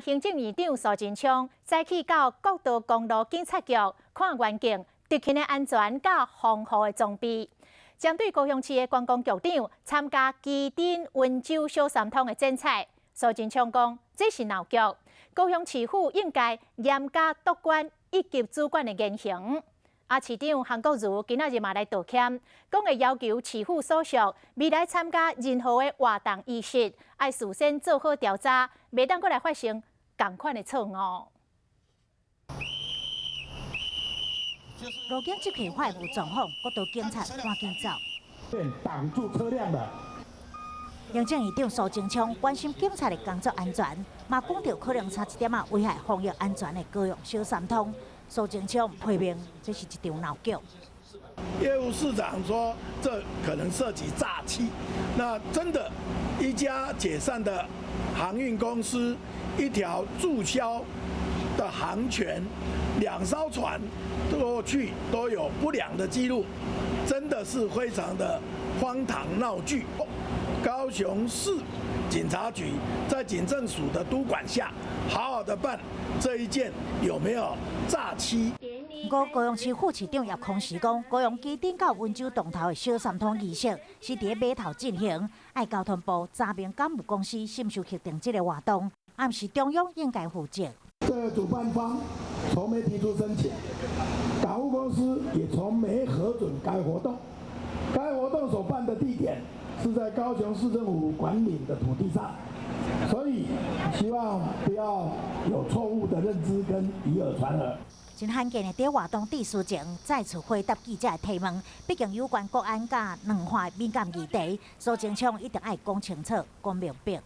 行政院長蘇貞昌早起到國道公路警察局看員警執勤的安全佮防護的裝備。針對高雄市的觀光局長參加旗津溫州小三通的剪彩，蘇貞昌講這是鬧劇，高雄市府應該嚴加督管一級主管的言行。啊，市長韓國瑜今仔日嘛來道歉，講會要求市府所屬未來參加任何的活動儀式，愛事先做好調查，袂當閣來發生仝款的錯誤。路警執勤發有狀況，國道警察趕緊走。擋住車輛的。行政院長蘇貞昌關心警察的工作安全，嘛講著可能差一點仔危害防疫安全的高雄小三通。蘇貞昌批評這是一場鬧劇。業務市長說，這可能涉及詐欺。那真的，一家解散的航運公司，一條註銷的航權，兩艘船過去都有不良的記錄，真的是非常的荒唐鬧劇。高雄市警察局在警政署的督管下，好好的辦這一件有沒有詐欺？不過高雄市副市長葉匡時講，高雄旗津到溫州洞頭的小三通儀式是佇咧碼頭進行，愛交通部查明港務公司是毋是核定這個活動，暗示中央應該負責。這個主辦方從沒提出申請，港務公司也從沒核准該活動。該活動所辦的地點是在高雄市政府管領的土地上，所以希望不要有錯誤的認知跟以訛傳訛。真罕見的佇活動結束前再次回答記者的提問，畢竟有關國安佮兩岸敏感議題，蘇貞昌一定愛講清楚、講明白。